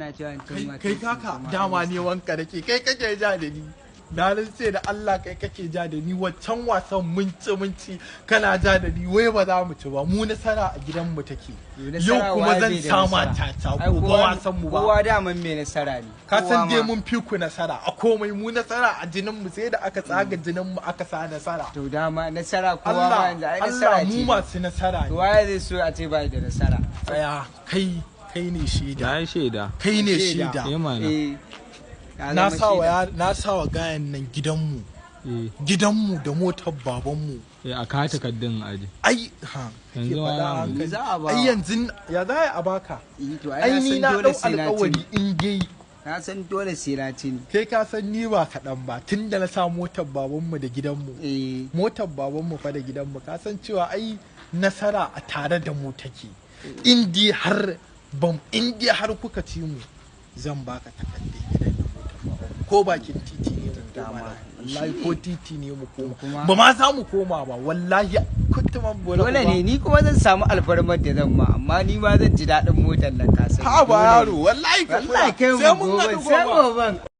Na cewa in tun Kai kaka dama ne wanka nake, kai kake ja da ni. Na rantse da Allah, kai kake ja da ni. Waccan wasan mun ci, kana ja da ni, wai ba za mu ci ba. Mu nasara a gidan mu take. Yau kuma zan sama tata gobe wasan mu ba. Kowa daman mai nasara ne. Ka san dai mun fi ku nasara a komai. Mu nasara a jinin mu, sai da aka tsaga jinin mu aka sa nasara. To dama nasara kowa ma Allah yanzu ai nasara Allah, mu ce. masu nasara To ne. waye zai so a ce bai da nasara? Tsaya, kai kai ne shaida. Na yi shaida. Kai ne Shaida. shaida. Eh mana. Eh, ka Na zama sa wa shaida. na sa wa gayan nan gidanmu. Eh, Gidanmu da motar babanmu. Eh, a ka takardun aji. Ai ha, kake Yanzu faɗa ma a hankali. Za a ba. Ai yanzu ya za a baka? Eh, to ai Ai na ni san na dole dau sai na ci. alƙawari in dai Na san dole sai na ci ni. Kai ka san ni ba kaɗan ba, tun da na sa motar babanmu da gidanmu. Eh. Motar babanmu fa da gidanmu, ka san cewa ai nasara a tare da mu take. In dai har bam, in dai har kuka ci mu, zan baka takardun gidan da motar babanmu, ko bakin titi ne mu koma da. Wallahi ko titi ne mu koma. Ba ma za mu koma ba wallahi, kutuman bola. Dole ne, ni kuma zan samu alfarmar da zan ma, amma ni ma zan ji daɗin motar nan, ka sani. Ha ba Dole ne. yaro, wallahi ka kula. Wallahi kai Sai mu mun gobe haɗu sai gobe. goben.